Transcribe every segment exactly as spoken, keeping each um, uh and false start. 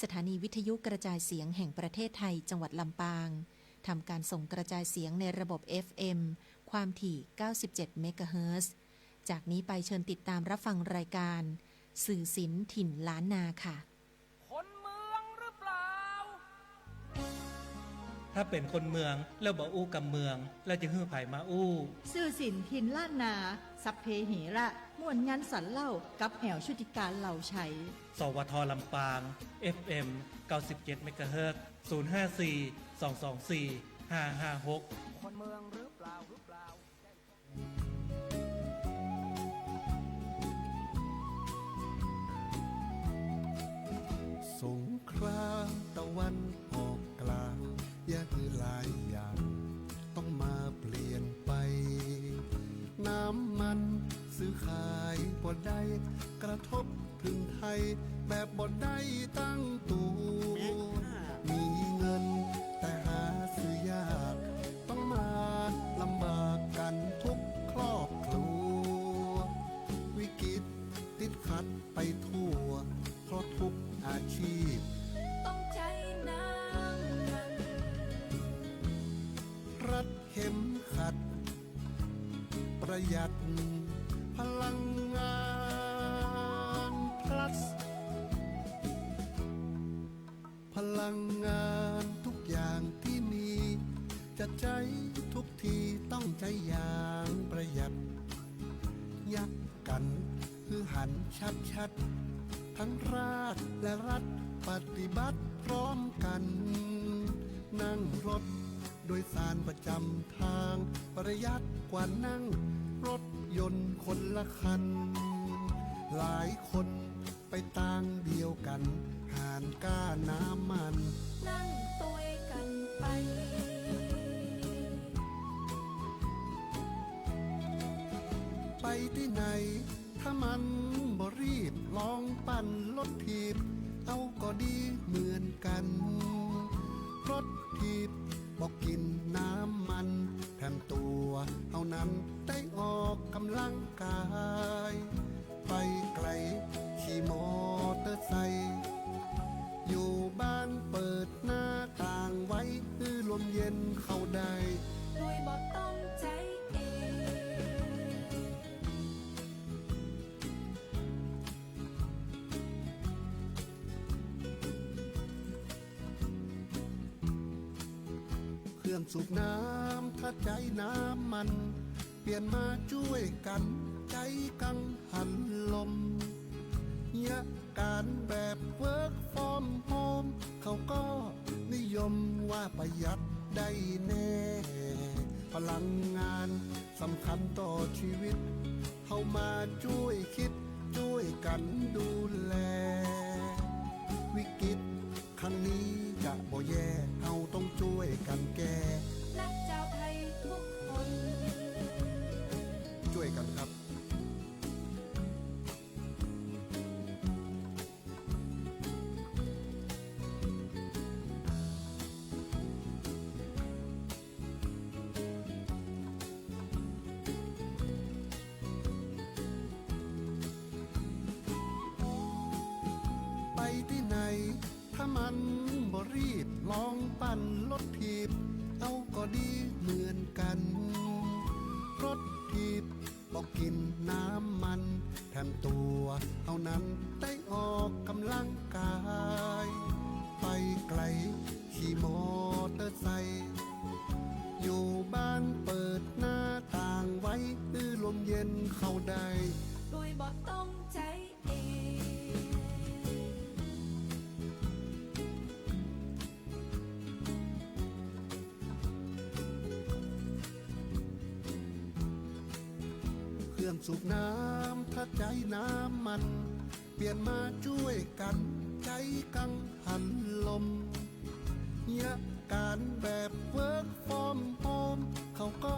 สถานีวิทยุกระจายเสียงแห่งประเทศไทยจังหวัดลำปาง ทำการส่งกระจายเสียงในระบบ เอฟ เอ็ม ความถี่ เก้าสิบเจ็ด เมกะเฮิรตซ์ จากนี้ไปเชิญติดตามรับฟังรายการ สื่อศิลป์ถิ่นล้านนาค่ะ คนเมืองหรือเปล่า ถ้าเป๋นคนเมืองแล้วบ่อู้กำเมือง แล้วจะหื้อใผมาอู้ สื่อศิลป์ถิ่นล้านนา สัพเพเหระ ม่วนงันสันเล่า กับแอ๋วชุติการ เหล่าไชย สวท ลำปาง เอฟ เอ็ม เก้าสิบเจ็ด เมกะเฮิรตซ์ ศูนย์ ห้า สี่ สอง สอง สี่ ห้า ห้า หก คนเมืองหรือเปล่า หรือเปล่า สงครามตะวันออกกลาง อย่าหื้อหลายอย่าง ต้องมาเปลี่ยนไป น้ำมันซื้อขายบ่ได้ กระทบเถิงไทยแบบบ่ได้ตั้งตั๋ว มีเงินแต่หาซื้อยาก ต้องมาลำบากกั๋นทุกครอบครัว วิกฤตติดขัดไปทั่ว เพราะทุกอาชีพ ต้องใจ๊น้ำมัน รัดเข็มขัด ประหยัดพลังงาน พลัส พลังงานทุกอย่างตี้มี จะใจ๊ทุกทีต้องใจ๊อย่างประหยัด ยะกั๋นหื้อหันชัดๆ ทั้งราษฎร์และรัฐปฏิบัติพร้อมกั๋น นั่งรถโดยสารประจำทาง ประหยัดกว่านั่งรถยนต์คนละคัน หลายคน ไปตางเดียวกั๋น หารก้าน้ำมัน นั่งตวยกั๋นไป ไปตี้ไหน ถ้ามันบ่รีบ ลองปั่นรถถีบ เอาก็ดีเหมือนกั๋น รถถีบ บ่กิ๋นน้ำมัน แถมตั๋วเฮานั้นได้ออกกำลังกาย ไปไก๋ขี่มอเตอร์ไซค์ อยู่บ้านเปิดหน้าต่างไว้ หื้อลมเย็นเข้าได้ โดยบ่ต้องใจ๊แอร์ เครื่องสูบน้ำถ้าใจ๊น้ำมัน เปลี่ยนมาจ้วยกั๋นใจ๊กังหันลม ยะก๋านแบบ work from home เขาก็นิยมว่าประหยัดได้แน่ พลังงานสำคัญต่อชีวิต เฮามาจ้วยคิด จ้วยกั๋นดูแล วิกฤตครั้งนี้จะบ่แย่ เฮาต้องจ้วยกั๋นแก้ นะจาวไทยทุกคน จ้วยกั๋นครับ ไปตี้ไหน ถ้ามันบ่รีบ ลองปั่นรถถีบ เอาก็ดีเหมือนกั๋น รถถีบ บ่กิ๋นน้ำมัน แถมตั๋วเฮานั้นได้ออกกำลังกาย ไปไก๋ขี่มอเตอร์ไซค์ อยู่บ้านเปิดหน้าต่างไว้ หื้อลมเย็นเข้าได้ โดยบ่ต้องใจ๊แอร์ เครื่องสูบน้ำถ้าใจ๊น้ำมัน เปลี่ยนมาจ้วยกั๋นใจ๊กังหันลม ยะก๋านแบบ work from home เขาก็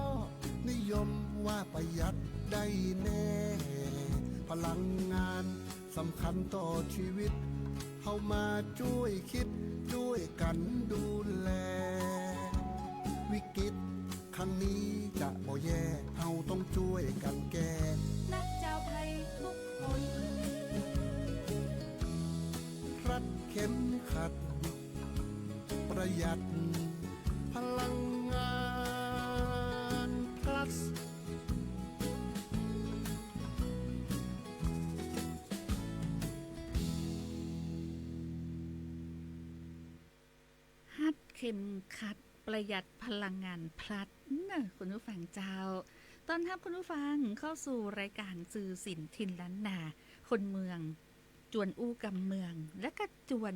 นิยมว่าประหยัดได้แน่ พลังงาน สำคัญต่อชีวิต เฮามาจ้วยคิด จ้วยกั๋นดูแล วิกฤตครั้งนี้จะบ่แย่ เฮาต้องจ้วยกั๋นแก้ นะจาวไทยทุกคน รัฐ เข็มขัด ประหยัดพลังงานพลัส ฮัดเข็มขัดประหยัดพลังงานพลัสเน่อคุณผู้ฟังเจ้า ต้อนฮับคุณผู้ฟังเข้าสู่รายก๋านสื่อสินถิ่นล้านนา คนเมือง จวนอู้กำเมือง และก็จวน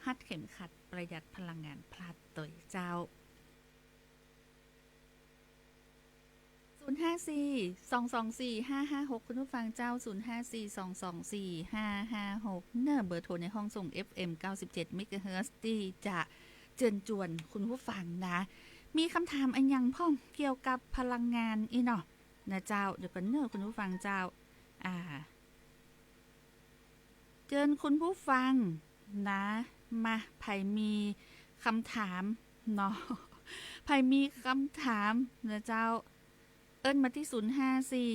ฮัดเข็มขัดประหยัดพลังงานพลัสตวยเจ้า ศูนย์ห้าสี่ สองสองสี่ ห้าห้าหก คุณผู้ฟังเจ้า ศูนย์ห้าสี่ สองสองสี่ ห้าห้าหก เน่อเบอร์โทรในห้องส่ง เอฟเอ็ม เก้าสิบเจ็ด เมกะเฮิรตซ์ ตี้จะเจิญจวนคุณผู้ฟังนะ มีกำถามอะหยังพ่องเกี่ยวกับพลังงานอี้เนาะ นะเจ้า เดี๋ยวก่อนเน่อคุณผู้ฟังเจ้า อ่า เจิญคุณผู้ฟังนะ มา ใผมีกำถามเนาะ ใผมีกำถามนะเจ้า เอิ้นมาตี้ ศูนย์ห้าสี่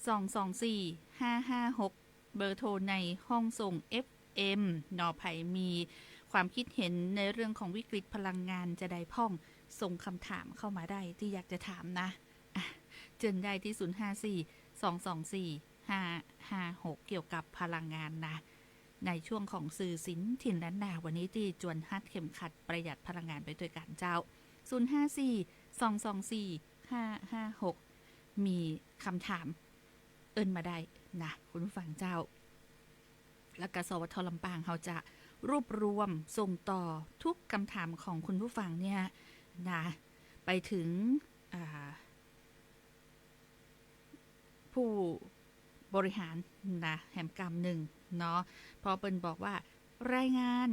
สองสองสี่ ห้าห้าหก เบอร์โทรในห้องส่ง เอฟเอ็ม เนาะ ใผมีความคิดเห็นในเรื่องของวิกฤตพลังงานจะใดพ่อง ส่งกำถามเข้ามาได้ตี้อยากจะถามนะ อ่ะ เจิญได้ตี้ ศูนย์ห้าสี่ สองสองสี่ ห้าห้าหก เกี่ยวกับพลังงานนะ ในช่วงของสื่อสินถิ่นล้านนา วันนี้ตี้จวนฮัดเข็มขัดประหยัดพลังงานไปตวยกั๋นเจ้า ศูนย์ห้าสี่ สองสองสี่ ห้าห้าหก มีกำถาม เอิ้นมาได้นะ คุณผู้ฟังเจ้า แล้วก็ สวท ลำปาง เฮาจะรวบรวมส่งต่อทุกกำถามของคุณผู้ฟังเนี่ยนะ ไปถึง อ่า ผู้บริหารนะ แหมกำนึ่งเนาะ เพราะเปิ้นบอกว่า รายงาน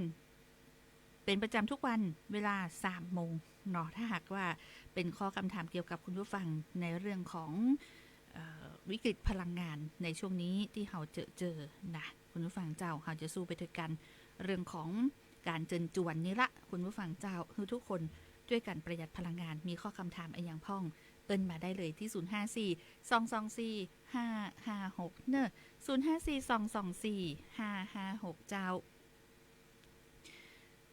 เป๋นประจ๋ำทุกวันเวลาสามโมงเนาะ ถ้าหากว่าเป๋นข้อกำถามเกี่ยวกับคุณผู้ฟังในเรื่องของ เอ่อ วิกฤตพลังงานในช่วงนี้ตี้เฮาเจอเจอนะ คุณผู้ฟังเจ้า เฮาจะสู้ไปตวยกั๋น เรื่องของก๋านเจิญจวนนี่ละ คุณผู้ฟังเจ้า หื้อทุกคนจ้วยกั๋นประหยัดพลังงาน มีข้อกำถามอะหยังพ่อง เอิ้นมาได้เลยตี้ ศูนย์ห้าสี่ สองสองสี่ ห้าห้าหก เน่อ ศูนย์ห้าสี่ สองสองสี่ ห้าห้าหก เจ้า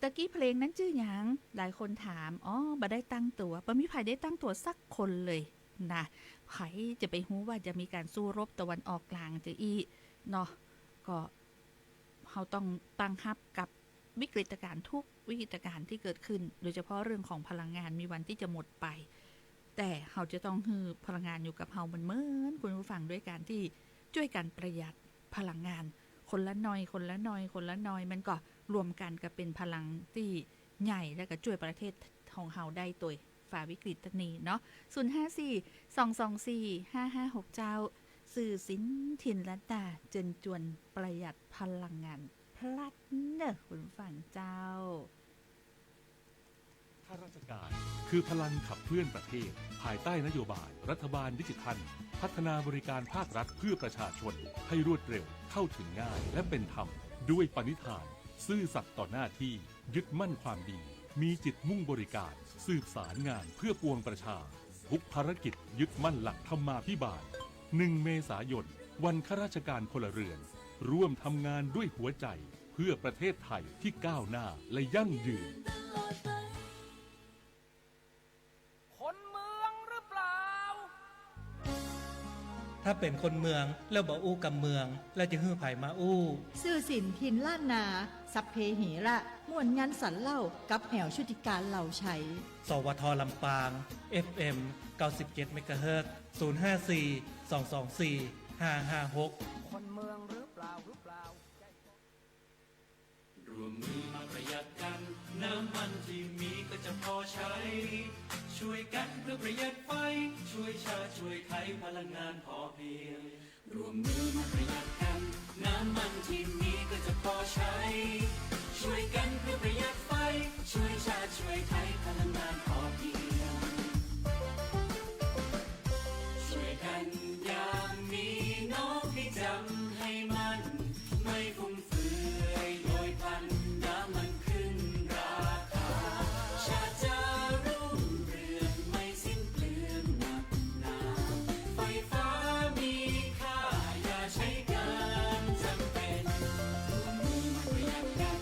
ตะกี้เพลงนั้นจื้อหยัง หลายคนถาม อ๋อ บ่ได้ตั้งตั๋ว บ่มีใผได้ตั้งตั๋วสักคนเลยนะ ใผจะไปฮู้ว่าจะมีก๋านสู้รบตะวันออกก๋ลางจะอี้เนาะ ก็ เฮาต้องตั้งฮับกับวิกฤตการณ์ทุกวิกฤตการณ์ตี้เกิดขึ้น โดยเฉพาะเรื่องของพลังงานมีวันตี้จะหมดไป แต่เฮาจะต้องหื้อพลังงานอยู่กับเฮาเหมือนๆ คุณผู้ฟัง ด้วยก๋านตี้จ้วยกั๋นประหยัดพลังงาน คนละหน่อย คนละหน่อย คนละหน่อย มันก็รวมกั๋นก็เป๋นพลังตี้ใหญ่ และก็จ้วยประเทศของเฮาได้ตวย ฝ่าวิกฤตนี้เนาะ ศูนย์ห้าสี่ สองสองสี่ ห้าห้าหก เจ้า สื่อสินถิ่นล้านนา เจิญจวนประหยัดพลังงานพลัสเน่อคุณผู้ฟังเจ้า ข้าราชการคือพลังขับเคลื่อนประเทศ ภายใต้นโยบายรัฐบาลดิจิทัล พัฒนาบริการภาครัฐเพื่อประชาชนให้รวดเร็ว เข้าถึงง่าย และเป็นธรรม ด้วยปณิธาน ซื่อสัตย์ต่อหน้าที่ ยึดมั่นความดี มีจิตมุ่งบริการ สืบสารงานเพื่อปวงประชา ทุกภารกิจยึดมั่นหลักธรรมาภิบาล หนึ่ง เมษายน วันข้าราชการพลเรือน ร่วมทำงานด้วยหัวใจ เพื่อประเทศไทยที่ก้าวหน้าและยั่งยืน คนเมืองหรือเปล่า ถ้าเป๋นคนเมืองแล้วบ่อู้กำเมือง แล้วจะหื้อใผมาอู้ สื่อสินถิ่นล้านนา สัพเพเหระ ม่วนงันสันเล่า กับแอ๋วชุติการ เหล่าไชย สวท ลำปาง เอฟเอ็ม เก้าสิบเจ็ด เมกะเฮิรตซ์ ศูนย์ห้าสี่ สองสองสี่ ห้าห้าหก คนเมืองหรือเปล่า หรือเปล่า ร่วมมือมาประหยัดกัน น้ำมันที่มีก็จะพอใช้ ช่วยกันเพื่อประหยัดไฟ ช่วยชาติช่วยไทย พลังงานพอเพียง ร่วมมือมาประหยัดกัน น้ำมันที่มีก็จะพอใช้ ช่วยกันเพื่อประหยัดไฟ ช่วยชาติช่วยไทย พลังงานพอเพียง ช่วยกันอย่างมีน้องพี่จำให้มั่น ไม่ฟุ่มเฟือยโดยพลัน น้ำมันขึ้นราคา ชาติจะรุ่งเรืองไม่สิ้นเปลืองหนักหนา ไฟฟ้ามีค่าอย่าใช้เกินจำเป็น ร่วมมือมาประหยัดกัน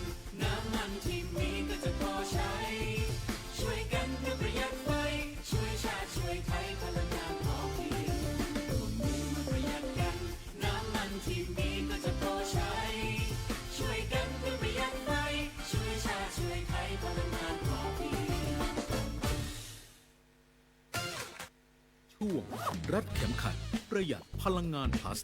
ช่วงรัดเข็มขัดประหยัดพลังงานพลัส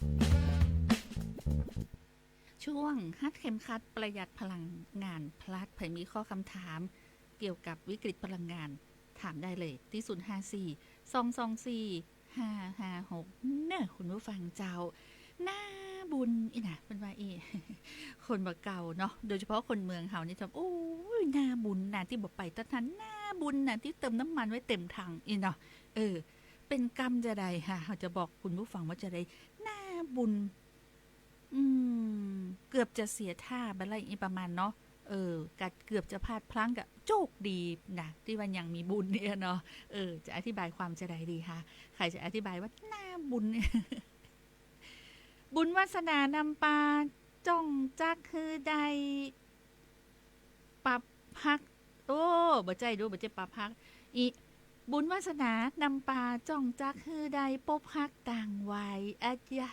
ช่วงรัดเข็มขัดประหยัดพลังงานพลัส ใผมีข้อกำถามเกี่ยวกับวิกฤตพลังงาน ถามได้เลยตี้ ศูนย์ห้าสี่ สองสองสี่ ห้าห้าหก เน่อ คุณผู้ฟังเจ้า หน้าบุญอี้นะ เปิ้นว่าอี้ คนบ่าเก่าเนาะ โดยเฉพาะคนเมืองเฮานี่จะ โอ้ย หน้าบุญนะ ตี้บ่ไปตั๊ดหั้น หน้าบุญนะ ตี้เติมน้ำมันไว้เต็มถังอี้เนาะ เออ เป๋นกำจะใดฮะ เฮาจะบอกคุณผู้ฟังว่าจะใด หน้าบุญ อืม เกือบจะเสียท่าไปแล้วอี้ประมาณเนาะ เออ กะเกือบจะพลาดพลั้ง กะโจคดีนะ ตี้ว่ายังมีบุญเนี่ยเนาะ เออ จะอธิบายความจะใดดีฮะ ใผจะอธิบายว่าหน้าบุญเนี่ย บุญวาสนานำปาจ้องจักหื้อได้ ปรับฮัก โอ้ บ่ใจ้ดู บ่ใจ้ปรับฮัก อิ บุญวาสนานำปาจ้องจักหื้อได้ปบฮักต่างวัย อัจยะ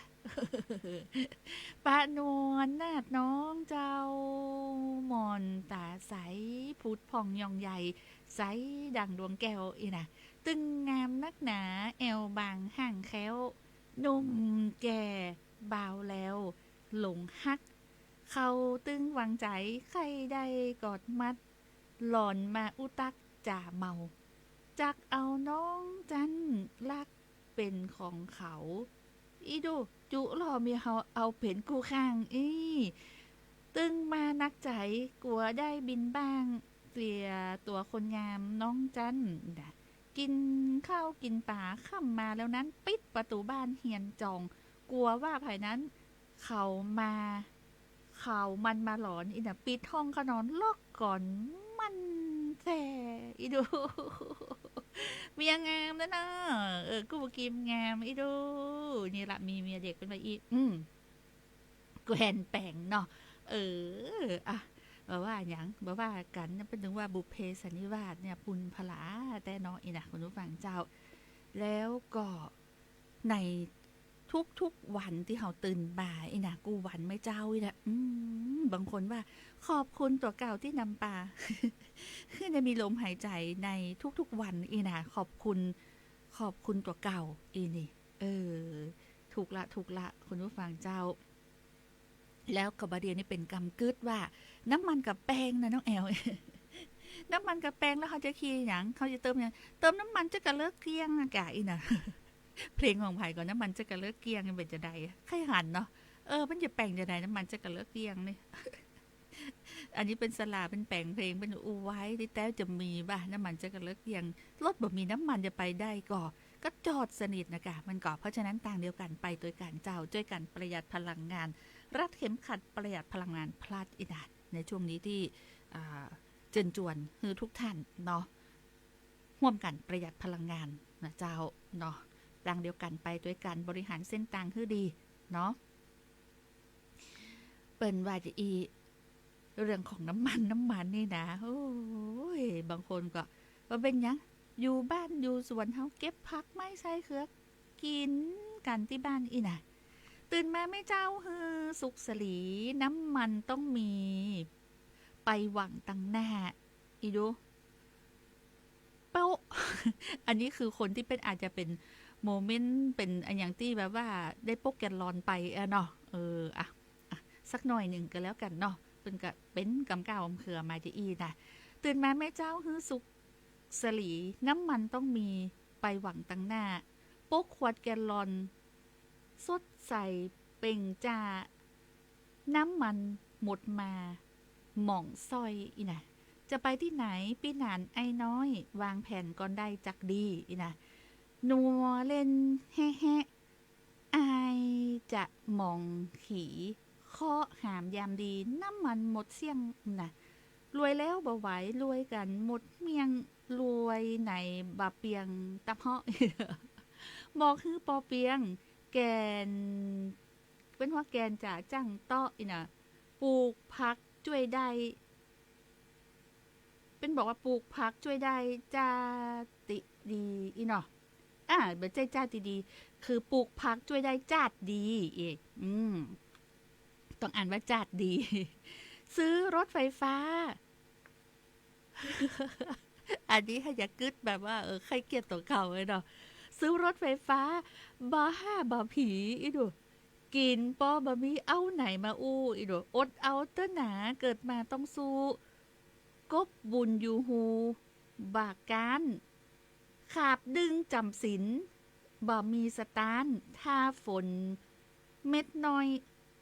ปะนวลนาฏน้องเจ้า หม่อนต๋าใส ผุดผ่องหย่องใหญ่ ใสดั่งดวงแก้วอี้นะ ตึงงามนักหนา แอ่วบางห่างแคล้ว หนุ่มแก่บ่าวแลว หลงฮัก เขาตึงหวังใจ๋ ใค่ได้กอดมัด หล่อนมาอู้ตั๊กจ๋าเมา จักเอาน้องจั้น ฮักเป๋นของเขา อีดู จุล่อเมียเฮาเอาเป๋นกู้ข้างอี้ ตึงมานักใจ๋ กั๋วได้บินบ้าง เสียตั๋วคนงามน้องจั้นนะ กิ๋นข้าวกิ๋นป๋าค่ำมาแล้วนั้น ปิดประตู๋บ้านเฮียนจอง กั๋วว่าใผนั้น เขามา เขามันมาหลอนอี้นะ ปิดห้องเข้านอน ล็อกก่อน มันแท้ อีดู เมียงามนะเนาะ เออ กู้กิ๋มงาม อีดู นี่ละ มีเมียเด็กเป๋นไปอี้ อืม แกว่นแป๋งเนาะ เออ อะ บ่ว่าหยัง บ่ว่ากั๋นนะ เปิ้นตึงว่าบุพเพสันนิวาสเนี่ย ปุญพลาแต๊เนาะอี้นะ คุณผู้ฟังเจ้า แล้วก็ ในทุกๆ วันตี้เฮาตื่นมาอี้นะ กู้วันแม่เจ้าอี้นะ อืม บางคนว่า ขอบคุณตั๋วเก่าตี้นำปา หื้อได้มีลมหายใจ๋ในทุกๆ วันอี้นะ ขอบคุณ ขอบคุณตั๋วเก่าอี้นี่ เออ ถูกละ ถูกละ คุณผู้ฟังเจ้า แล้วก็บ่าเดี่ยวนี้เป๋นกำกึ๊ดว่า น้ำมันกับแป้งนะน้องแอล น้ำมันกับแป้ง แล้วเฮาจะขี่หยัง เฮาจะเติมหยัง เติมน้ำมันจะกะเลิกเกลี้ยงนะกะอี้นะ เพลงของใผก่อ น้ำมันจะกะเลิกเกลี้ยง เป๋นจะใด ใค่หันเนาะ เออ มันจะแป๋งจะใด น้ำมันจะกะเลิกเกลี้ยงนี่ อันนี้เป๋นสลา เป๋นแป๋งเพลง เป๋นอู้ไว้ ตี้แต๊จะมีบ่า น้ำมันจะกะเลิกเกลี้ยง รถบ่มีน้ำมันจะไปได้ก่อ ก็จอดสนิทนะกะ มันก่อ เพราะฉะนั้นตางเดียวกั๋นไปตวยกั๋นเจ้า จ้วยกั๋นประหยัดพลังงาน รัดเข็มขัดประหยัดพลังงานพลัสอี้นะ ในช่วงนี้ตี้ อ่า เจิญจวนหื้อทุกท่านเนาะ ฮ่วมกั๋นประหยัดพลังงานนะเจ้าเนาะ ตางเดียวกั๋นไปตวยกั๋น บริหารเส้นตางหื้อดีเนาะ เปิ้นว่าจะอี้ เรื่องของน้ำมัน น้ำมันนี่นะ โอ้ย บางคนก็ ว่าเป๋นหยัง อยู่บ้านอยู่สวนเฮาเก็บผักไม้ใส่เขือ กิ๋นกั๋นตี้บ้านอี้นะ ตื่นมาแม่เจ้าหื้อสุขสลี น้ำมันต้องมี ไปหวังตังหน้า อีดู โป๊ะ อันนี้คือคนตี้เป๋น อาจจะเป๋นโมเมนต์ เป๋นอะหยังตี้แบบว่าได้ปกแกลลอนไปอะเนาะ เออ อะ อะ สักหน่อยนึ่งก็แล้วกั๋นเนาะ เปิ้นก็เป๋นกำก้าวกำเขื่อมาจะอี้นะ ตื่นมาแม่เจ้าหื้อสุขสลี น้ำมันต้องมี ไปหวังตังหน้า ปกขวดแกลลอน สดใสเป่งจ้า น้ำมันหมดมา หม่องสร้อยอี้นะ จะไปตี้ไหนปี้หนานไอ้น้อย วางแผนก่อนได้จักดีอี้นะ หนัวเล่นแฮะแฮะ อายจะหมองขี่ เคราะห์หามยามดี น้ำมันหมดเสี้ยงนะ รวยแล้วบ่ไหว รวยกั๋นหมดเมี่ยง รวยไหนบ่เปียงตะเฮาะ บอกหื้อปอเปียง แก่น เปิ้นว่าแก่นจ๋าจั้งเต๊าะอี้นะ ปลูกผักจ้วยได้ เปิ้นบอกว่าปลูกผักจ้วยได้จ้าติดีอี้เนาะ อ่า บ่ใจ้จ้าติดี คือปลูกผักจ้วยได้จ้าดดีอี้ อืม ต้องอ่านว่าจ้าดดี ซื้อรถไฟฟ้า อันนี้หาจะกึ๊ดแบบว่า เออ ใค่เกียจตั๋วเก่าเลยเนาะ ส ซื้อรถไฟฟ้า บ่ห้าบ่ผี อีดู กิ๋นปอบ่มี เอาไหนมาอู้ อีดู อดเอาเต๊อะหนา เกิดมาต้องสู้ กบบุญอยู่ฮู บ่ก๊าน ขาบดึงจ๋ำศีล บ่มีสตางค์ ถ้าฝนเม็ดน้อย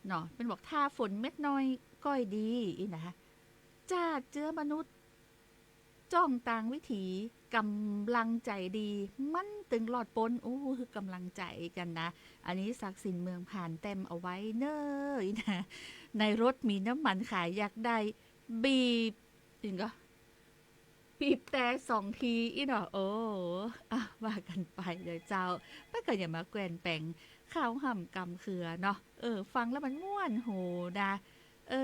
เนาะ เปิ้นบอกถ้าฝนเม็ดน้อยก้อยดี อี้นะ จ้าเจื้อมนุษย์ จ้องตางวิถี ก๋ำลังใจ๋ดี มันตึงรอดป๊น อู้ หื้อก๋ำลังใจ๋กั๋นนะ อันนี้ศักดิ์สินเมืองผ่านแต้มเอาไว้เน้อ อี้นะ ในรถมีน้ำมันขาย อยากได้ บีบ อิ๋งก็ บีบแตรสองที อี้เนาะ โอ้ อ่ะ ว่ากั๋นไปเน่อเจ้า เปิ้นก็อย่ามาแกว่นแป๋ง ข้าวห่ำกำเขือเนาะ เออ ฟังแล้วมันม่วนหูนะ เอ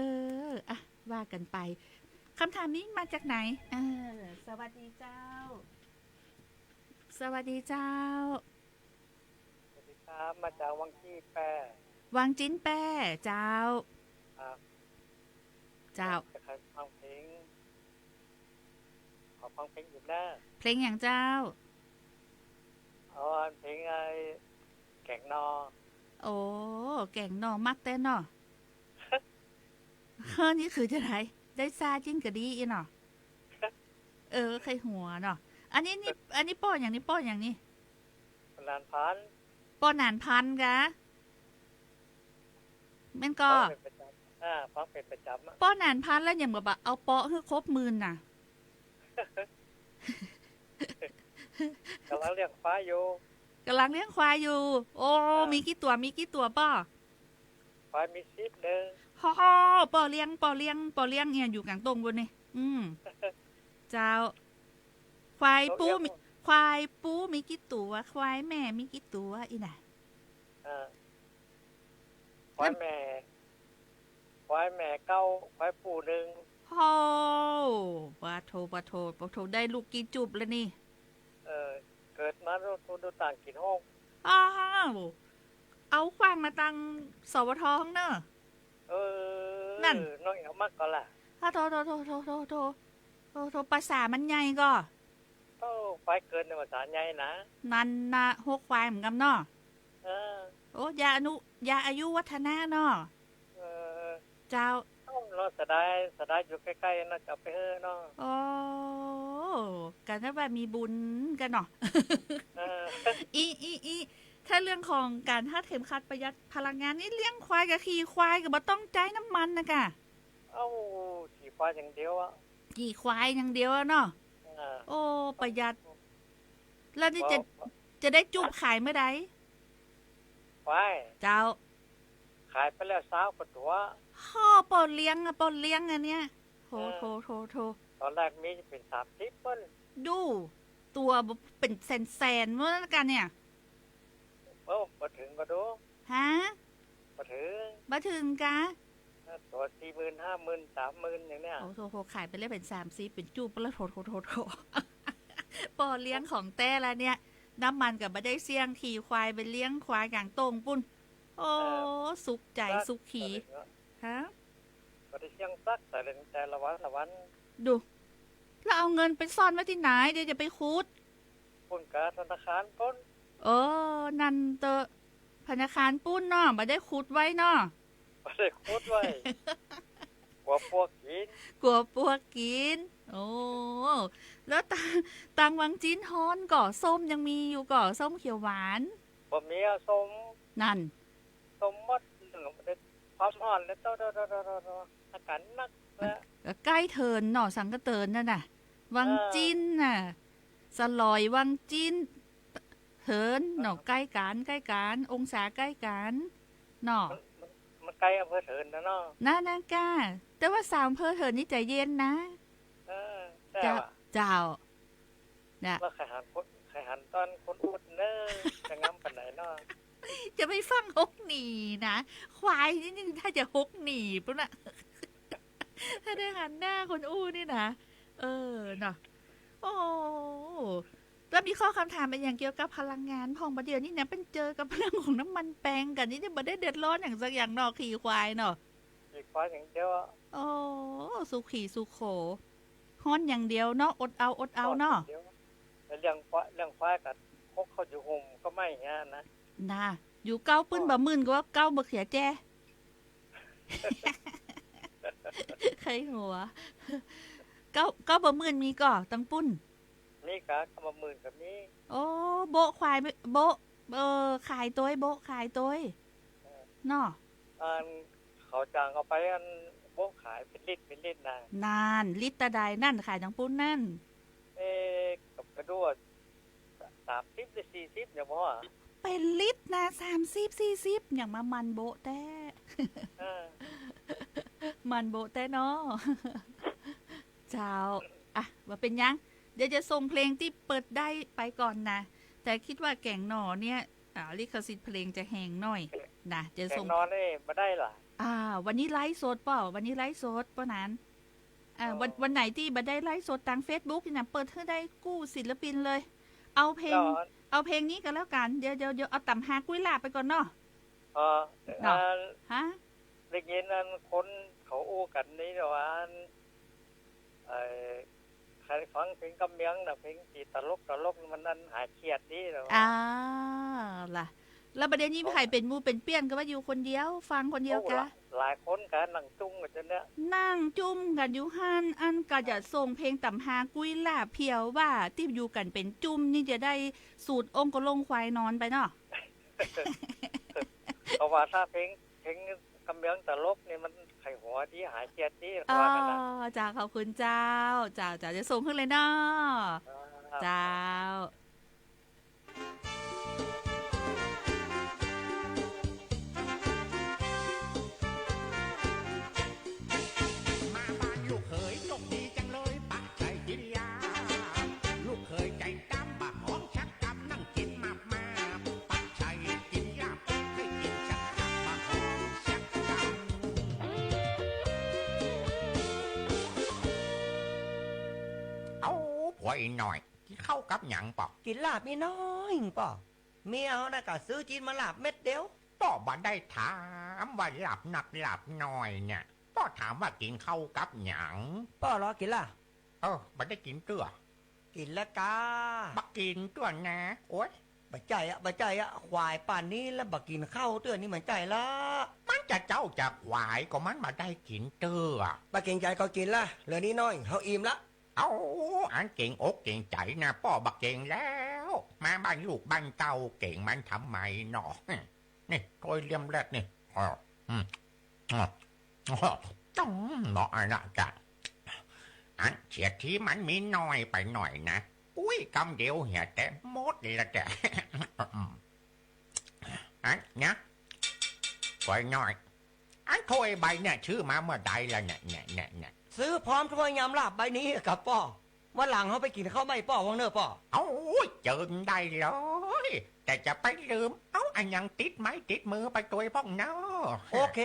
อ อ่ะ ว่ากั๋นไป คำถามนี้มาจากไหน เออ สวัสดีเจ้า สวัสดีเจ้า สวัสดีครับ มาจากวังจินแป้ วังจินแป้ เจ้า ครับ เจ้า จะขอฟังเพลง ขอฟังเพลงอยู่นะ เพลงหยังเจ้า เอาอันเพลงไอ้แก๋งหน่อ โอ้ แก๋งหน่อ มักแต๊เนาะ เฮ้อ นี่คือจะได ได้ซ่าจริงก็ดีอี้เนาะ เออ ใค่หัวเนาะ อันนี้นี่ อันนี้ป้อหยังนี่ ป้อหยังนี่ หนานพัน ป้อหนานพันกา แม่นก่อ ฟังเป๋นประจ๋ำ อ่า ฟังเป๋นประจ๋ำอะ ป้อหนานพันแล้วยังบ่ บ่เอาเปาะหื้อครบหมื่นน่ะ ก๋ำลังเลี้ยงควายอยู่ ก๋ำลังเลี้ยงควายอยู่ โอ้ อ่า มีกี่ตั๋ว มีกี่ตั๋วป้อ ควายมีสิบเด้อ ฮ่อ ป้อเลี้ยง ป้อเลี้ยง ป้อเลี้ยงเนี่ยอยู่ก๋างต้งปู้นนี่ อืม เจ้า ควายปู้มี ควายปู้มีกี่ตั๋ว ควายแม่มีกี่ตั๋ว อี้น่ะ อ่า ควายแม่ ควายแม่เก้า ควายปู้นึ่ง โอ้ ปะโถ ปะโถ ปะโถ ได้ลูกกี่จูบแล้วนี่ เออ เกิดมาดู ดูต่างกิ๋นห้อง อ้าว เอาขว้างมาตัง สวท เนาะ เออ นั่น น้องแอ๋วมักก่อล่ะ อ้าว โถ โถ ภาษามันใหญ่ก่อ โอ้ ควายเกิดในภาษาใหญ่นะ นั่นนะ ฮกควายเหมือนกั๋นเนาะ เออ โอ้ ยาอนุ ยาอายุวัฒนะเนาะ เออ เจ้า เอ้า เนาะ เสียดาย เสียดายอยู่ใก้ๆ เนาะ จะเอาไปหื้อเนาะ โอ้ กั๋นว่ามีบุญกั๋นเนาะ เออ อี อี อี ถ้าเรื่องของก๋านฮัดเข็มขัดประหยัดพลังงานนี่ เลี้ยงควายกับขี่ควายก็บ่ต้องใจ๊น้ำมันนะก่ะ เอ้า ขี่ควายอย่างเดียวอะ ขี่ควายอย่างเดียวอะเนาะ อ่า โอ้ ประหยัด แล้วนี่จะ บ่ จะได้จูบขายเมื่อใด ควาย เจ้า ขายไปแล้วซาวกว่าตั๋ว ฮ่อ ป้อเลี้ยงอะ ป้อเลี้ยงอันเนี้ย โถ เออ โถ โถ โถ ต๋อนแรกมีเป๋นสามสิบปู้น ดู ตั๋วเป๋นแสนๆ เมื่อกั๋นเนี่ย เอ้า บ่เถิงก่อดู ฮะ บ่เถิง บ่เถิงกา ตั๋วสี่หมื่น ห้าหมื่น สามหมื่น อย่างเนี้ย โอ้โถ โถ ขายไปแล้วเป๋นสามสิบ เป๋นจูบไปแล้ว โถ โถ โถ โถ ป้อเลี้ยงของแต๊ละเนี่ย น้ำมันก็บ่ได้เสี้ยง ขี่ควายไปเลี้ยงควายก๋างต้งปู้น โอ้ เออ สุขใจ๋ สุขี ฮะ บ่ได้เสี้ยงสักใสเลย แต่ละวันละวัน ดู แล้วเอาเงินไปซ่อนไว้ตี้ไหน เดี๋ยวจะไปขุด ปู้นกาธนาคารปู้น เออ นั่นเต๊อะ ธนาคารปู้นเนาะ บ่ได้ขุดไว้เนาะ บ่ได้ขุดไว้ กั๋วปลวกกิ๋น กั๋วปลวกกิ๋น โอ้ แล้วตาง ตางวังจินฮ้อนก่อ ส้มยังมีอยู่ก่อ ส้มเขียวหวาน บ่มีอะส้ม นั่น ส้มหมด ความฮ้อนแล้ว โต โต โต โต โต โต อาก๋านหนักแล้ว ก็ใก้เถินเนาะ สังกะเถินนั่นน่ะ วังจินน่ะ เออ สลอย วังจิน เถินเนาะ เออ ใก้กั๋น ใก้กั๋น องศาใก้กั๋นเนาะ มัน มัน มันใก้อำเภอเถินนะเนาะ นั่นนะก้า แต่ว่าสาวอำเภอเถินนี่ใจ๋เย็นนะ เออ แต่ เจ้า ว่า เจ้า น่ะ แล้วใค่หันคน ใค่หันต๋อนคนอู้เน่อ จะงามปานไหนเนาะ จะไปฟั่งฮกหนีนะ ควายนี่ นี่ถ้าจะฮกหนีปู้นน่ะ ถ้าได้หันหน้าคนอู้นี่นะ เออ เนาะ โอ้ แล้วมีข้อคำถามอะหยังเกี่ยวกับพลังงานพ่อง บ่าเดี่ยวนี้เนี่ย เปิ้นเจอกับเรื่องของน้ำมันแปงกั๋นนี่ เนี่ย บ่ได้เดือดร้อนหยังสักอย่างเนาะ ขี่ควายเนาะ ขี่ควายอย่างเดียวอะ โอ้ สุขีสุโข ฮ้อนอย่างเดียวเนาะ อดเอา อดเอาเนาะ ฮ้อนอย่างเดียว แล้วเลี้ยงควาย เลี้ยงควายกับ ปกเขาอยู่ห่มก็ไม่เงี้ยนะ น่ะ อยู่เก๊าปื้นบ่มื่นก็ว่าเก๊าบ่เขียแจ ใครหัว เก๊า เก๊าบ่มื่นมีก่อตังปุ้น มีกะ เก๊าบ่มื่นก็มี โอ้ โบ๊ะขาย โบ๊ะ เออ ขายตวย โบ๊ะขายตวย เออ เนาะ อัน เขาจ้างเอาไปอันโบ๊ะขายเป๋นลิตร เป๋นลิตรนะ นั่น ลิตรเต้าใดนั่น ขายตังปุ้นนั่น เอ๊ะ ก็ ก็ดูว่า สามสิบหรือสี่สิบเนี่ยบ่ เป๋นลิตรนะ สามสิบ สี่สิบ อย่างมามันโบ๊ะแต๊ เออ มันโบ๊ะแต๊เนาะ เจ้า อ่ะ บ่เป๋นหยัง เดี๋ยวจะส่งเพลงตี้เปิดได้ไปก่อนนะ แต่กึ๊ดว่าแก๋งหน่อเนี่ย อ่า ลิขสิทธิ์เพลงจะแฮงหน่อยนะ จะส่ง แก๋งหน่อนี่บ่ได้ละ อ่า วันนี้ไลฟ์สดเปล่า วันนี้ไลฟ์สดเปล่านั้น อ่า วัน วันไหนตี้บ่ได้ไลฟ์สดตางเฟซบุ๊กนี่นะ เปิดหื้อได้กู้ศิลปินเลย เอาเพลง เอาเพลงนี้ก็แล้วกั๋น เดี๋ยว เดี๋ยว เดี๋ยวเอาต่ำฮากุ้ยลาบไปก่อนเนาะ เออ เนาะ อัน ฮะ ได้ยินอันคนเขาอู้กั๋นนี่ว่าอัน ไอ้ ใผฟังเพลงกำเมียงนะ เพลงตี้ตลกตลกมันอันหายเครียดดีแล้ว อ่า ล่ะ แล้วบ่าเดี่ยวนี้ใผเป๋นหมู่เป๋นเปี้ยนก็ว่าอยู่คนเดียว ฟังคนเดียวกะ โอ้ หลาย หลายคนกะนั่งจุ้มกั๋นจนเนี่ย นั่งจุ้มกั๋นอยู่หั้น อันก็จะส่งเพลงต่ำฮากุ้ยลาบเผื่อว่าตี้อยู่กั๋นเป๋นจุ้มนี่จะได้สูดองค์กะลงควายนอนไปเนาะ เพราะว่าถ้าเพลง เพลงกำเมียงตลกนี่มันไขหัวดี หายเครียดดี อ๋อ ว่ากั๋นนะ เจ้า ขอบคุณเจ้า เจ้า เจ้า จะส่งขึ้นเลยเนาะ ครับ เจ้า มาบ้านลูกเขยโชคดีจังเลย ปะชัยกินลาบ ลูกเขยใจ๋กล้ามบ่าหอมชักกล้ามนั่งกิ๋นมาบมาบ ปะชัยกินลาบ ใค่กิ๋นชักกล้ามบ่าหอมชักกล้าม เอ้า ป้ออีน้อย กิ๋นข้าวกับหยังป้อ กิ๋นลาบอีน้อยป้อ เมียเฮาน่ะก็ซื้อจีนมาลาบเม็ดเดียว ป้อบ่ได้ถามว่าลาบนักลาบน้อยเนี่ย ป้อถามว่ากิ๋นข้าวกับหยัง ป้อลอกิ๋นละ เออ บ่ได้กิ๋นเตื้อ กิ๋นละกา บ่กิ๋นเตื้อนะ โอ๊ย บ่ใจ้อะ บ่ใจ้อะ ขวายป่านนี้แล้วบ่กิ๋นข้าวเตื้อนี่มันใจ้ละ มันจะเจ้าจะขวายก็มันบ่ได้กิ๋นเตื้อ บ่เก๋งใจ๋ก็กิ๋นละ เหลือนิดหน้อย เฮาอิ่มละ เอ้า อันเก๋งอกเก๋งใจ๋นะ ป้อบ่เก๋งแล้ว มาบ้านลูกบ้านเต้าเก๋งมันทำไมเนาะ นี่ ถ้วยเลี่ยมแรกนี่ อ้อ อืม อ้อ อ้อ จ้องเนาะ อันน่ะจ้ะ อันเสียทีมันมีน้อยไปหน่อยนะ อุ้ย กำเดียวเหียแต่หมดเลยละจ้ะ อันนะ ถ้วยน้อย อันถ้วยใบเนี่ยซื้อมาเมื่อใดละเนี่ย เนี่ย เนี่ย เนี่ย ซื้อพร้อมถ้วยยำลาบใบนี้กับป้อ วันหลังเฮาไปกิ๋นข้าวใหม่ป้อ ว่าเน่อป้อ เอ้า เจิญได้เลย แต่จะไปลืมเอาอะหยังติดไม้ติดมือไปตวยพ่องเน่อ โอเค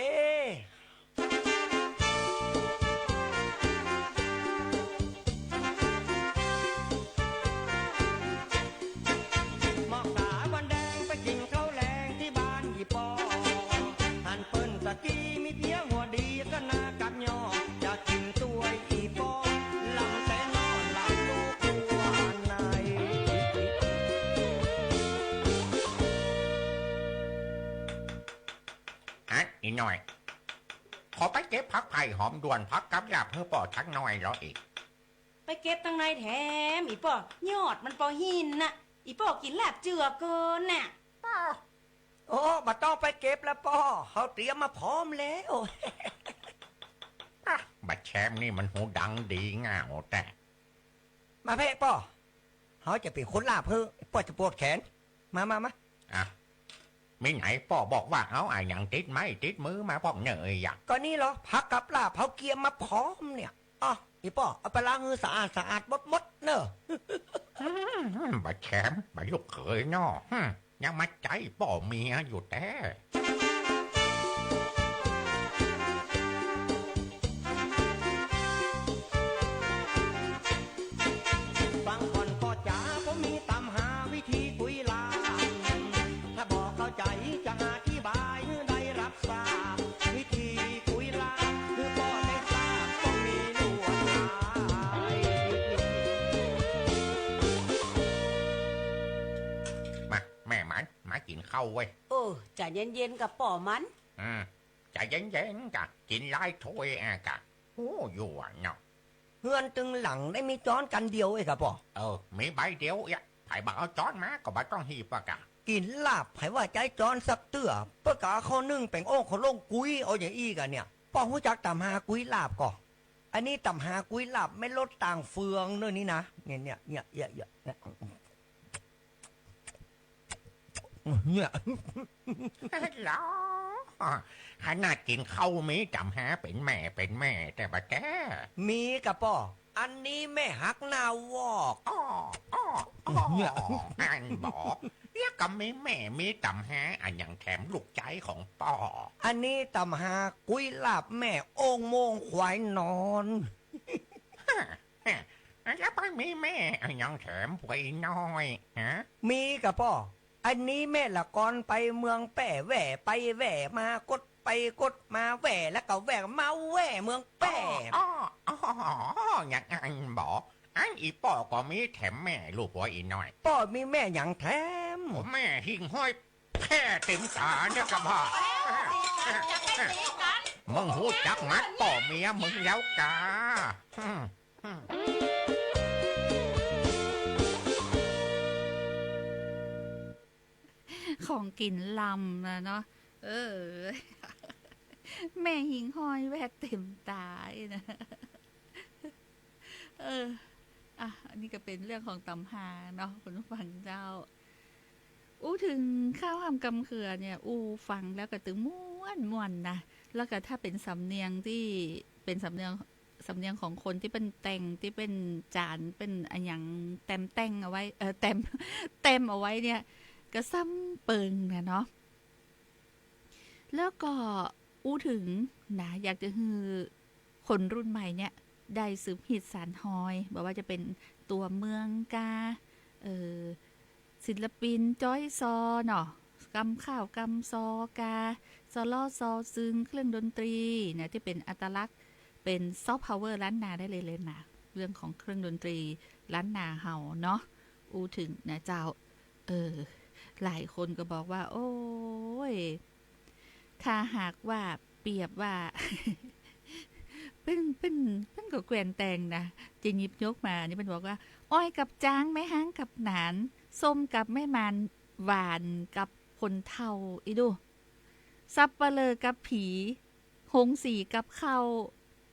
มอกสาวันแดงไปกิ๋นข้าวแลงตี้บ้านอี่ป้อ หันเปิ้นสะกี้มีเปี๊ยะหัวดีก็นากับยอ จะกิ๋นตวยอี่ป้อ ลำแต่นอนหลับลูกหัวใน อะ อี่น้อย ขอไปเก็บผักไผ่หอมด่วน ผักกับลาบหื้อป้อสักหน่อยลออีก ไปเก็บตังในแถม อี่ป้อ ยอดมันปอหินน่ะ อี่ป้อกิ๋นลาบเจือเกินน่ะ ป้อ โอ้ บ่ต้องไปเก็บละป้อ เฮาเตรียมมาพร้อมแล้ว อ่ะ บ่าแชมนี่มันหูดังดีง่าวแต๊ มาเพ่ป้อ เฮาจะเป๋นคนลาบหื้อ ป้อจะปวดแขน มา มา มา อ่ะ มีไหนป้อบอกว่าเอาอะหยังติดไม้ติดมือมาพ่องเน่ออะ ก็นี่ลอ ผักกับลาบเฮาเกียมมาพร้อมเนี่ย อ้อ อี่ป้อ เอาไปล้างหื้อสะอาดสะอาดหมดๆ เน่อ อืม บ่าแชม บ่าลูกเขยเนาะ อืม ยังมาใจ๊ป้อเมียอยู่แต๊ ฟังก่อนป้อจ๋า ผมมีตำหาวิธีกุยลาบ ถ้าบ่เข้าใจ๋จะอธิบายหื้อได้รับทราบ วิธีกุยลาบหื้อป้อได้ทราบต้องมีลวดลาย กิ๋นข้าวเว้ย เออ ใจ๋เย็นๆ ก่ะป้อหมัน อืม ใจ๋เย็นๆ ก่ะ กิ๋นหลายถ้วยอะก่ะ โอ้ อยู่อะเนาะ เฮือนตึงหลังได้มีจ๊อนกั๋นเดียวเองก่ะป้อ เออ มีใบเดียวเอียะ ใผบ่เอาจ๊อนมาก็บ่ต้องหีบอะก่ะ กิ๋นลาบใผว่าใจ๊จ๊อนสักเตื้อ เปิ้นก็เอาข้าวนึ่งแป๋งโอ่งเข้าโล่งกุ้ย เอาอย่างอี้ก่ะเนี่ย ป้อฮู้จักต๋ำฮากุ้ยลาบก่อ อันนี้ต๋ำฮากุ้ยลาบแม่นรสต่างเฟืองเน่อนี่นะ เนี่ย เนี่ย เนี่ย เนี่ย เนี่ย เนี่ย ลอ ขนาดกิ๋นข้าวมีต๋ำฮาเป๋นแม่เป๋นแม่แต๊บ่าแต๊ มีก่ะป้อ อันนี้แม่หักหน้าวอก อ้อ อ้อ อ้อ เนี่ย อันบ่ แล้วก็มีแม่มีต๋ำฮาอะหยังแถมลูกใจ๊ของป้อ อันนี้ต๋ำฮากุ้ยลาบแม่โอ่งโม่งควายนอน ฮะ ฮะ แล้วไปมีแม่อะหยังแถมพวยน้อย ฮะ มีก่ะป้อ อันนี้แม่ละกอนไปเมืองแป้แว่ ไปแว่มา กดไปกดมาแว่ แล้วก็แว่มาแว่เมืองแป้ อ้อ อ้อ อ้อ อย่างอั้นบ่ อั้นอี่ป้อก็มีแถมแม่ลูกหัวอี่น้อย ป้อมีแม่หยังแถม โอ้ แม่หิ่งห้อยแผ่เต็มต๋าเนี่ยก่ะบ่า มึงฮู้จักมัดป้อเมียมึงแล้วก่า อืม อืม ของกิ๋นลำนะเนาะ เออ แม่หิ่งห้อยแว่เต็มต๋านะ เออ อ่ะ อันนี้ก็เป๋นเรื่องของต๋ำฮาเนาะ คุณผู้ฟังเจ้า อู้เถิงข้าวหำกำเขือเนี่ย อู้ฟังแล้วก็ตึงม่วนม่วนนะ แล้วก็ถ้าเป๋นสำเนียงตี้ เป๋นสำเนียง สำเนียงของคนตี้เปิ้นแต่ง ตี้เปิ้นจ๋าร เปิ้นอะหยังแต้มแต่งเอาไว้ เอ่อ แต้ม แต้มเอาไว้เนี่ย ก็ซ้ำเปิงนะเนาะ แล้วก็อู้เถิงนะ อยากจะหื้อคนรุ่นใหม่เนี่ย ได้สืบฮิตสานฮอย บ่ว่าจะเป๋นตั๋วเมืองกา เอ่อ ศิลปินจ้อยซอเนาะ กำข้าวกำซอกา ซอล้อซอซึง เครื่องดนตรีเนี่ย ตี้เป๋นอัตลักษณ์ เป๋นซอฟต์พาวเวอร์ล้านนาได้เลยเลยนะ เรื่องของเครื่องดนตรีล้านนาเฮาเนาะ อู้เถิงนะเจ้า เออ หลายคนก็บอกว่า โอ้ย ถ้าหากว่าเปรียบว่า เปิ้น เปิ้น เปิ้นก็แกว่นแต่งนะ จะหยิบยกมา นี่เปิ้นบอกว่า อ้อยกับจ๊าง แม่ฮ้างกับหนาน ส้มกับแม่หมาน หว่านกับคนเฒ่า อีดู สัปเหร่อกับผี โฮงสีกับข้าว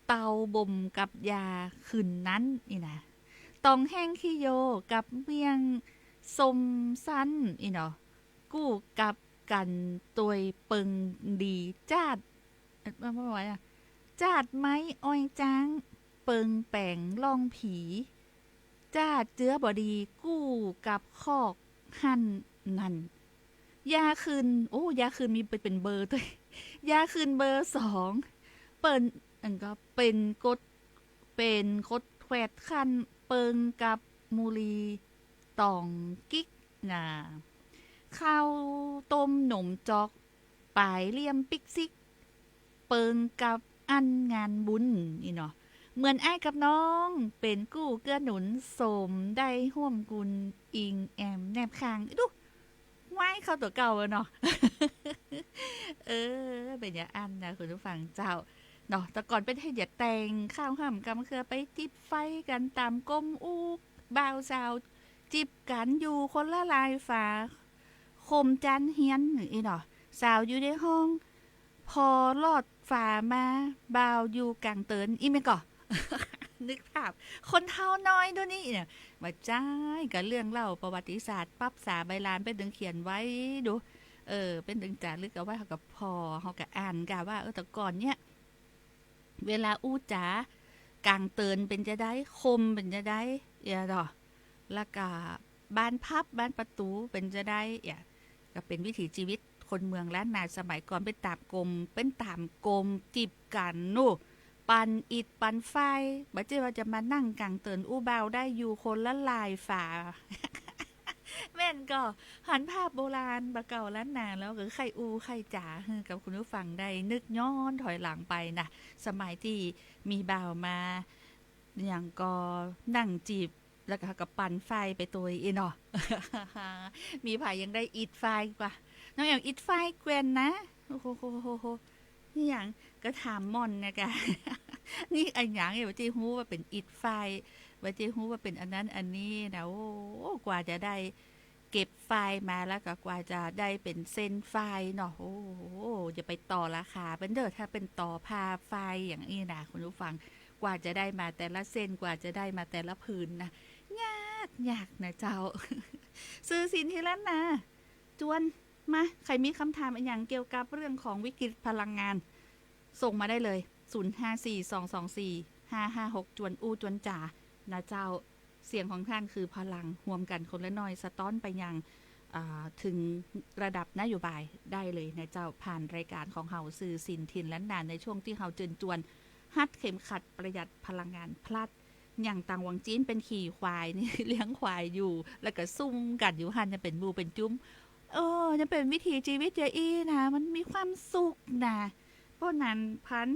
เตาบ่มกับยา คืนนั้น นี่นะ ตองแห้งขี้โยกับเมี่ยงส้มสั้น นี่เนาะ กู้กับกั๋นตวยเปิงดี จ๊าด เอ่อ ว่าไงอะ จ๊าดไม้อ้อยจ๊าง เปิงแป๋งล่องผี จ๊าดเจื้อบ่ดี กู้กับคอกหั้นนั่น ยาคืน โอ้ ยาคืนมีเป๋นเบอร์ตวย ยาคืนเบอร์สอง เปิ้น อันก็เป๋นกด เป๋นกดแขวดคั่น เปิงกับมูลีต๋องกิ๊กนะ ข้าวต้มหนมจ๊อก ป๋ายเหลี่ยมปิ๊กซิก เปิงกับอั้นงานบุญ นี่เนาะ เหมือนอ้ายกับน้อง เป๋นกู้เกื้อหนุน สมได้ฮ่วมกุน อิงแอมแนบข้าง ดู ว้าย เข้าตั๋วเก่าอะเนาะ เออ เป๋นอย่างอั้นนะ คุณผู้ฟังเจ้า เนาะ แต่ก่อนเปิ้นเฮ็ดจะแต่งข้าวหำกำเขือ ไปจิบไฟกั๋นต๋ามกรม อู้บ่าวสาว จิบกั๋นอยู่คนละลายฝา โคมจั๊นเฮียน อี้เนาะ สาวอยู่ในห้อง ผ่อลอดฝามา บ่าวอยู่ก๋างเติน อี้แม่นก่อ นึกภาพ คนเฒ่าน้อยดูนี่เนี่ย บ่าจ้าย กะเรื่องเล่าประวัติศาสตร์ ปั๊บสาใบลานเปิ้นตึงเขียนไว้ดู เออ เปิ้นตึงจ๋ารึกเอาไว้ เฮาก็ผ่อ เฮาก็อ่านกะว่า เออ แต่ก่อนเนี่ย เวลาอู้จ๋า ก๋างเตินเป๋นจะใด โคมเป๋นจะใด เอียดอ แล้วก็บานพับ บานประตู๋เป๋นจะใด เอีย ก็เป๋นวิถีชีวิตคนเมืองล้านนาสมัยก่อน เป๋นต๋ามกรม เป๋นต๋ามกรม จิบกั๋นนู่น ปั่นอิฐปั่นฝ้าย บ่ใจ้ว่าจะมานั่งก๋างเตินอู้บ่าวได้ อยู่คนละลายฝา แม่นก่อ หันภาพโบราณบ่าเก่าล้านนาแล้ว ก็ใค่อู้ใค่จ๋าหื้อกับคุณผู้ฟังได้นึกย้อนถอยหลังไปนะ สมัยตี้มีบ่าวมา อย่างก่อนั่งจีบ แล้วก็ ก็ปั่นไฟไปตวยอี้เนาะ มีใผยังได้อิดไฟกว่า น้องแอมอิดไฟแกว่นนะ โอ้โห นี่หยัง ก็ถามหม่อนนะกะ นี่อะหยัง บ่ได้ฮู้ว่าเป๋นอิดไฟ บ่ได้ฮู้ว่าเป๋นอันนั้นอันนี้นะ โอ้ กว่าจะได้เก็บไฟมา แล้วก็กว่าจะได้เป๋นเส้นไฟเนาะ โอ้ อย่าไปต่อราคาเปิ้นเด้อ ถ้าเปิ้นต่อผ้าไฟอย่างอี้นะ คุณผู้ฟัง กว่าจะได้มาแต่ละเส้น กว่าจะได้มาแต่ละผืนนะ ยาก ยากนะเจ้า ซื่อสินธินล้านนา จวน มา ใผมีกำถามอะหยังเกี่ยวกับเรื่องของวิกฤตพลังงาน ส่งมาได้เลย ศูนย์ห้าสี่ สองสองสี่ ห้าห้าหก จวนอู้จวนจ๋า นะเจ้า เสียงของต้านคือพลัง ฮวมกั๋นคนละหน้อย สะต๊อนไปยัง อ่า เถิงระดับนโยบายได้เลยนะเจ้า ผ่านรายก๋านของเฮาซื่อสินธินล้านนา ในช่วงตี้เฮาเจิญจวนฮัดเข็มขัดประหยัดพลังงานพลัด อย่างต่างหวังจีนเป๋นขี่ควายนี่ เลี้ยงควายอยู่ แล้วก็ซุ่มกั๋นอยู่หั้น ยังเป๋นหมู่เป๋นจุ้ม เออ ยังเป๋นวิถีจีวิตอย่างอี้นะ มันมีความสุขนะ เพราะนั้นพัน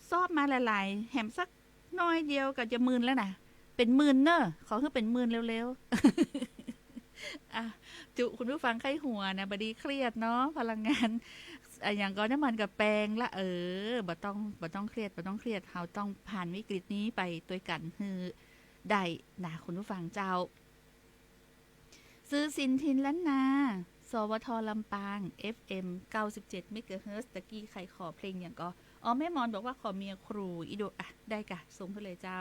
ซอบมาหลายๆ แหมสักหน้อยเดียวก็จะหมื่นแล้วนะ เป๋นหมื่นเน่อ ขอหื้อเป๋นหมื่นเร็วๆ อ่ะ จุคุณผู้ฟังใค่หัวนะ บ่ดีเครียดเนาะ พลังงาน อะหยังก็น้ำมันก็แปงละ เออ บ่ต้อง บ่ต้องเครียด บ่ต้องเครียด เฮาต้องผ่านวิกฤตนี้ไปตวยกั๋นหื้อได้นะ คุณผู้ฟังเจ้า ซื่อสินธินล้านนา สวท ลำปาง เอฟเอ็ม เก้าสิบเจ็ด เมกะเฮิรตซ์ ตะกี้ใผขอเพลงหยังก่อ อ๋อ แม่มอนบอกว่าขอเมียครู อีโด อ่ะ ได้กะ ส่งไปเลยเจ้า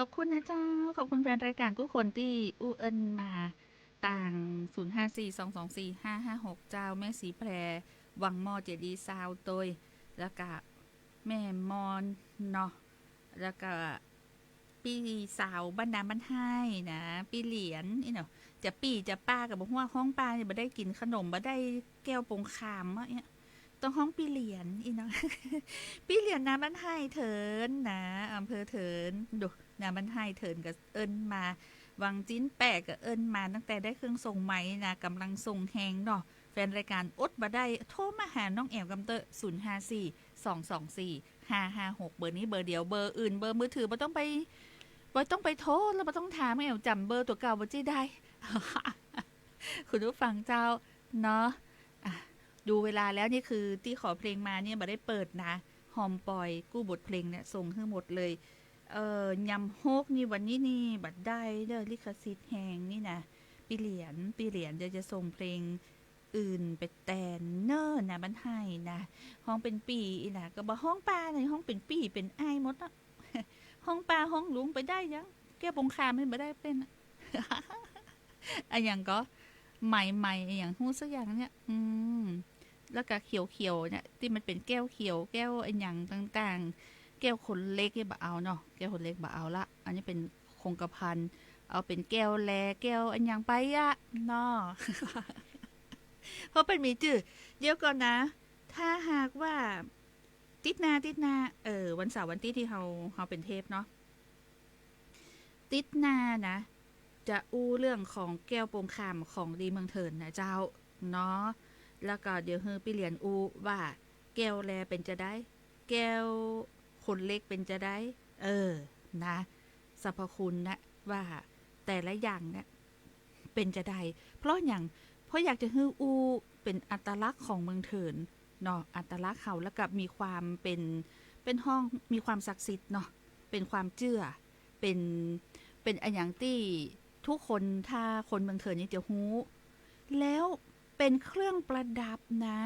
ขอบคุณนะเจ้า ขอบคุณแฟนรายก๋านกู้คนตี้อู้เอิ้นมาตาง ศูนย์ห้าสี่ สองสองสี่ ห้าห้าหก เจ้า แม่ศรีแพร วังหม้อ เจดีย์ซาวด์ตวย แล้วก็แม่มอนเนาะ แล้วก็ปี้สาวบ้านนาบ้านไฮ่นะ ปี้เหรียญ อี้เนาะ จะปี้จะป้าก็บ่ฮู้ ฮ้องป้านี่บ่ได้กิ๋นขนม บ่ได้แก้วปงคามอะเนี่ย ต้องฮ้องปี้เหรียญ อี้เนาะ ปี้เหรียญนาบ้านไฮ่เถินนะ อำเภอเถิน ดู นาบ้านไฮ่เถินก็เอิ้นมา วังจิ๊นแปะก็เอิ้นมา ตั้งแต่ได้เครื่องส่งไม้นะ ก๋ำลังส่งแฮงเนาะ แฟนรายก๋านอดบ่ได้ โทรมาหาน้องแอ๋วกำเต๊อะ ศูนย์ห้าสี่ สองสองสี่ ห้าห้าหก เบอร์นี้เบอร์เดียว เบอร์อื่น เบอร์มือถือบ่ต้องไป บ่ต้องไปโทร แล้วบ่ต้องถาม แอ๋วจ๋ำเบอร์ตั๋วเก่าบ่ได้ คุณผู้ฟังเจ้าเนาะ อ่ะ ดูเวลาแล้วนี่คือตี้ขอเพลงมาเนี่ยบ่ได้เปิดนะ ฮอมปอยกู้บทเพลงเนี่ยส่งหื้อหมดเลย เอ่อ ยำโฮกนี่วันนี้นี่บ่ได้เด้อ ลิขสิทธิ์แฮงนี่นะ ปี้เหรียญ ปี้เหรียญ เดี๋ยวจะส่งเพลงอื่นไปแตนเน่อ นาบ้านไฮ่นะ ฮ้องเป๋นปี้อี้นะ ก็บ่ฮ้องป้าเลย ฮ้องเป๋นปี้เป๋นอ้ายหมดเนาะ ฮ้องป้าฮ้องลุงไปได้ยัง แก้วปงคามนี่บ่ได้เป๋นอะ อะหยังก็ ไหมๆ อะหยังฮู้สักอย่างเนี่ย อืม แล้วก็เขียวๆ เนี่ย ตี้มันเป๋นแก้วเขียว แก้วอะหยังต่างๆ แก้วขนเหล็กนี่บ่เอาเนาะ แก้วขนเหล็กบ่เอาละ อันนี้เป๋นคงกระพัน เอาเป๋นแก้วแล แก้วอะหยังไปอะเนาะ เพราะเป๋นมีจื้อ เดี๋ยวก่อนนะ ถ้าหากว่า ติ๊ดหน้า ติ๊ดหน้า เออ วันเสาร์วันติ๊ดตี้เฮา เฮาเป๋นเทปเนาะ ติ๊ดหน้านะ จะอู้เรื่องของแก้วปงคามของดีเมืองเถินนะเจ้า เนาะ แล้วก็เดี๋ยวหื้อปี้เหรียญอู้ว่าแก้วแลเป๋นจาใด แก้วขนเหล็กเป๋นจาใด เออ นะ สรรพคุณนะ ว่าแต่ละอย่างเนี่ยเป๋นจาใด เพราะหยัง เพราะอยากจะหื้ออู้เป๋นอัตลักษณ์ของเมืองเถินเนาะ อัตลักษณ์เขา แล้วก็มีความเป๋น เป๋นฮ้อง มีความศักดิ์สิทธิ์เนาะ เป๋นความเจื้อ เป๋น เป๋นอะหยังตี้ทุกคน ถ้าคนเมืองเถินนี่จะฮู้ แล้วเป๋นเครื่องประดับนะ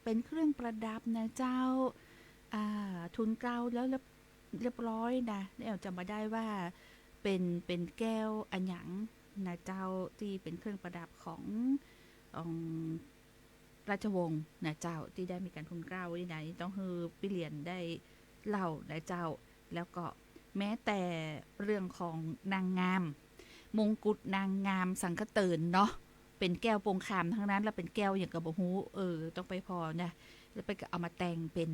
เป๋นเครื่องประดับนะเจ้า อ่า ทูลเกล้าแล้วเรียบ เรียบร้อยนะ แอ๋วจ๋ำบ่ได้ว่าเป๋น เป๋นแก้วอะหยังนะเจ้า ตี้เป๋นเครื่องประดับของ ของราชวงศ์นะเจ้า ตี้ได้มีก๋านทูลเกล้านี่นะ ต้องหื้อปี้เหรียญได้เล่านะเจ้า แล้วก็แม้แต่เรื่องของนางงาม มงกุฎนางงามสังขเถินเนาะ เป๋นแก้วปงคามตังนั้น แล้วเป๋นแก้วอะหยังก็บ่ฮู้ เออ ต้องไปผ่อนะ แล้วไปก็เอามาแต่งเป๋น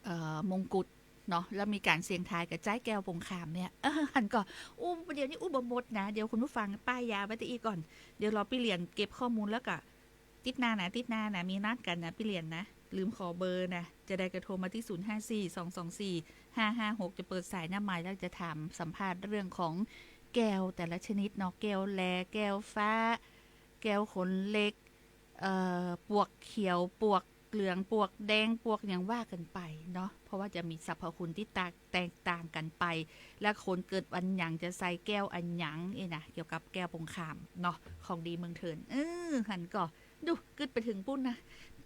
เอ่อ มงกุฎเนาะ แล้วมีก๋านเสี่ยงทายก็ใจ๊แก้วปงคามเนี่ย เออ หันก่อ อู้ เดี๋ยวนี้อู้บ่หมดนะ เดี๋ยวคุณผู้ฟังป้ายยาไว้ตี้อี้ก่อน เดี๋ยวรอปี้เหรียญเก็บข้อมูลแล้วก็ ติ๊ดหน้านะ ติ๊ดหน้านะ มีนัดกั๋นนะ ปี้เหรียญนะ ลืมขอเบอร์นะ จาใดก็โทรมาตี้ ศูนย์ห้าสี่ สองสองสี่ ห้าห้าหก จะเปิดสายหน้าไมค์แล้วจะถามสัมภาษณ์เรื่องของแก้วแต่ละชนิดเนาะ แก้วแล แก้วฟ้า แก้วขนเหล็ก เอ่อ ปวกเขียว ปวกเหลือง ปวกแดง ปวกหยังว่ากั๋นไปเนาะ เพราะว่าจะมีสรรพคุณตี้แตก แตกต่างกั๋นไป และคนเกิดวันหยังจะใส่แก้วอะหยังนี่นะ เกี่ยวกับแก้วปงคามเนาะ ของดีเมืองเถิน เออ หันก่อ ดู กึ๊ดไปเถิงปุ้นนะ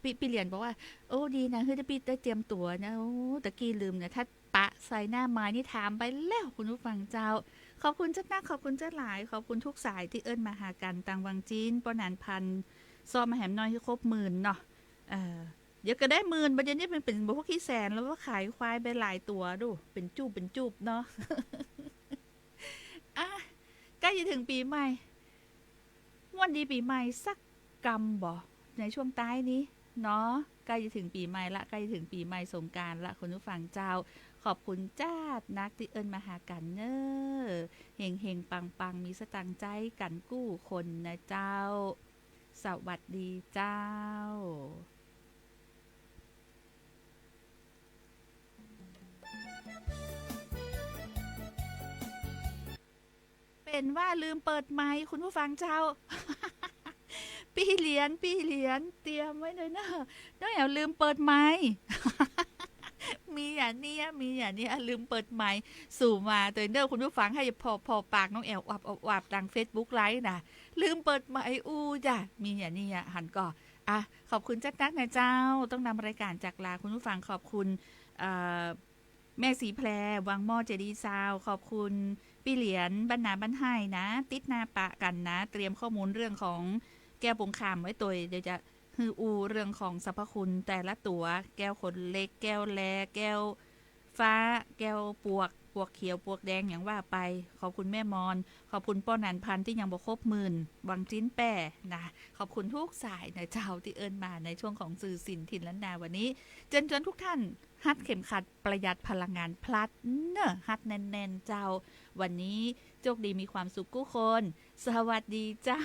ปี้ ปี้เหรียญบอกว่า โอ้ ดีนะ หื้อได้ปี้ได้เตรียมตั๋วนะ โอ้ ตะกี้ลืมนะ ถ้าปะใส่หน้าไมค์นี่ถามไปแล้ว คุณผู้ฟังเจ้า ขอบคุณเจ้านัก ขอบคุณเจ้าหลาย ขอบคุณทุกสายตี้เอิ้นมาหากั๋น ตางวังจิ๊น ป้อหนานพัน ซอมมาแหมน้อยหื้อครบหมื่นเนาะ เออ เดี๋ยวก็ได้หมื่น บ่าเดี๋ยวนี้เป๋น เป๋นพวกขี้แสนแล้วว่าขายควายไปหลายตั๋วดู เป๋นจูบ เป๋นจูบเนาะ อ่ะ ใก้จะเถิงปี๋ใหม่ ม่วนดีปี๋ใหม่สักกำบ่ ในช่วงท้ายนี้เนาะ ใก้จะเถิงปี๋ใหม่ละ ใก้จะเถิงปี๋ใหม่สงกรานต์ละ คุณผู้ฟังเจ้า ขอบคุณจ้านักตี้เอิ้นมาหากั๋นเน่อ เฮงๆ ปังๆ มีสตางค์ใจ๊กั๋นกู้คนนะเจ้า สวัสดีเจ้า เป๋นว่าลืมเปิดไมค์ คุณผู้ฟังเจ้า ปี้เหรียญ ปี้เหรียญ เตรียมไว้เลยเน่อ น้องแอ๋วลืมเปิดไมค์ มีอย่างเนี้ย มีอย่างเนี้ย ลืมเปิดไมค์ สูมาเตยเน่อ คุณผู้ฟัง หื้อผ่อ ผ่อปากน้องแอ๋ว อับ อับ อับ ตางเฟซบุ๊กไลฟ์นะ ลืมเปิดไมค์อู้จ้ะ มีอย่างเนี้ย หันก่อ อ่ะ ขอบคุณเจ้านักนะเจ้า ต้องนำรายก๋านจากลาคุณผู้ฟัง ขอบคุณ เอ่อ แม่สีแพร วังหม้อ เจดีย์ซาวด์ ขอบคุณปี้เหลียน บ้านนาบ้านไฮ่นะ ติดหน้าปะกั๋นนะ เตรียมข้อมูลเรื่องของแก้วปรุงข้าวไว้ตวย เดี๋ยวจะหื้ออู้เรื่องของสรรพคุณแต่ละตั๋ว แก้วขนเหล็ก แก้วแล แก้วฟ้า แก้วปวก ปวกเขียว ปวกแดง อย่างว่าไป ขอบคุณแม่มอน ขอบคุณป้อหนานพันธุ์ตี้ยังบ่ครบหมื่น วังจิ๊นแป้นะ ขอบคุณทุกสายนะเจ้าตี้เอิ้นมาในช่วงของสื่อสินถิ่นล้านนาวันนี้ เจิญจวนทุกท่าน ฮัดเข็มขัดประหยัดพลังงานพลัดเนอะ ฮัดแน่นๆ เจ้า วันนี้โจคดีมีความสุขกู้คน สวัสดีเจ้า